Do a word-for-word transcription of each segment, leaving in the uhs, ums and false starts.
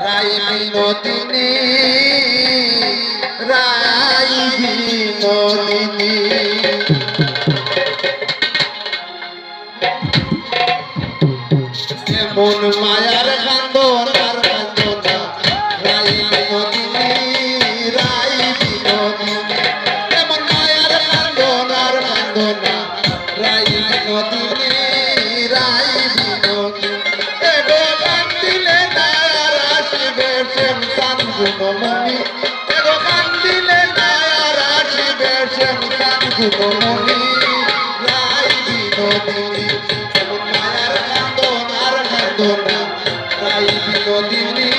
রাই বিনোদিনী, রাই বিনোদিনী। এমন মায়ার কান্দন আর কান্দো না, রাই বিনোদিনী, রাই বিনোদিনী। এমন মায়ার কান্দন আর কান্দো না, রাই বিনোদিনী, রাই বিনোদিনী। এগো কান্দিলে না আর আসিবে শ্যাম চান গুণমণি। এগো কান্দিলে না আর আসিবে শ্যাম চান গুণমণি, রাই বিনোদিনী। এমন মায়ার কান্দন আর কান্দো না, রাই বিনোদিনী,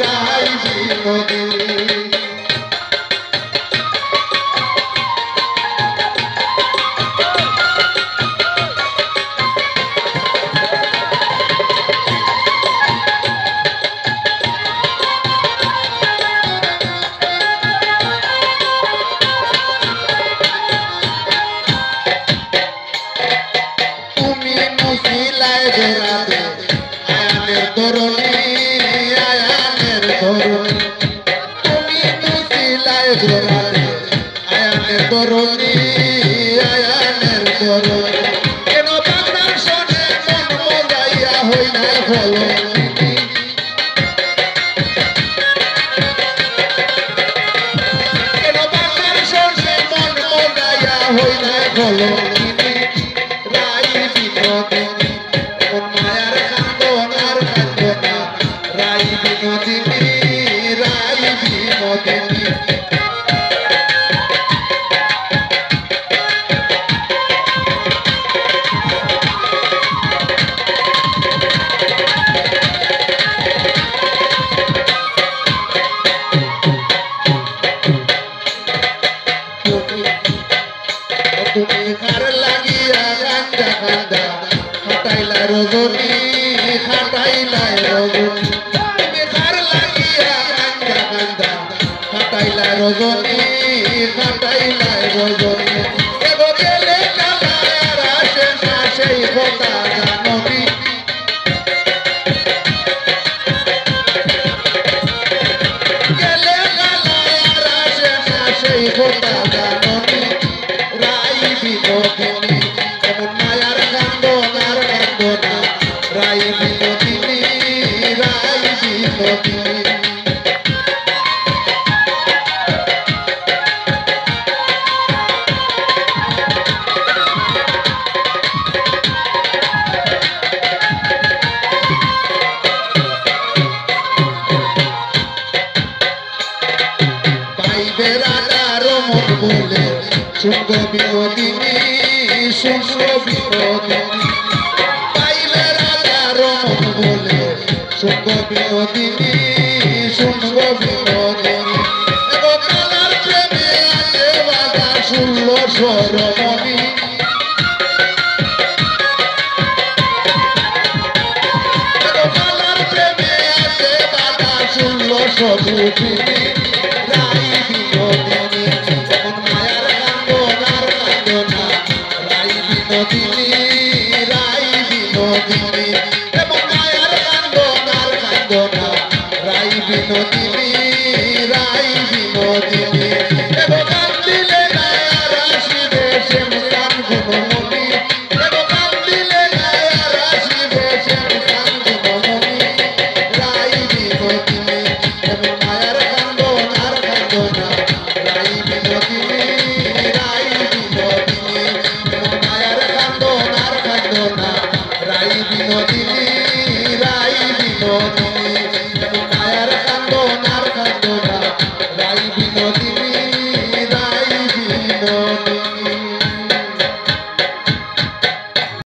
রাই বিনোদিনী। তুমি মুছিলায় জোড়াতে আয়ানের ধরণী, আয়ানের ধরণী। তুমি মুছিলায় জোড়াতে আয়ানের ধরণী, আয়ানের ধরণী। কেন বাংলার সনে মন মজাইয়া হই না ফলনি? কেন বাংলার সনে মন মজাইয়া হই না ফলনি? রাই বিনোদিনী, মন মায়ার কান্দন আর কান্দো না। রাই বিনোদিনী, রাই বিনোদিনী। তুমি, তুমি কার লাগিয়া কান্দা কান্দা কাটাইলা রজনী, কাটাইলা রজনী। তুমি কার লাগিয়া কান্দা কান্দা কাটাইলা রজনী, কাটাইলা রজনী। এগো গেলে কালা আর আসে না সেই কথা জানো নি? গেলে কালা আর আসে না সেই কথা জানো নি? রাই বিনোদিনী, এমন মায়ার কান্দন আর কান্দো না। রাই বিনোদিনী, রাই বিনোদিনী। পাইবে রাধা রমন বলে, শুনব বিনোদিনী, শুনব বিনোদিনী। পাইবে রাধা রমন বলে, শুনব বিনোদিনী, শুনব বিনোদিনী। এগো কালার প্রেমে আছে বাধা ষোলোশো রমণী। এগো কালার প্রেমে আছে বাধা ষোলোশো রূপিণী। রাই বিনোদিনী, এমন মায়ার কান্দন আর কান্দো না। রাই বিনোদিনী, রাই বিনোদিনী, এমন মায়ার কান্দন আর কান্দো না। রাই বিনোদিনী, রাই বিনোদিনী, এমন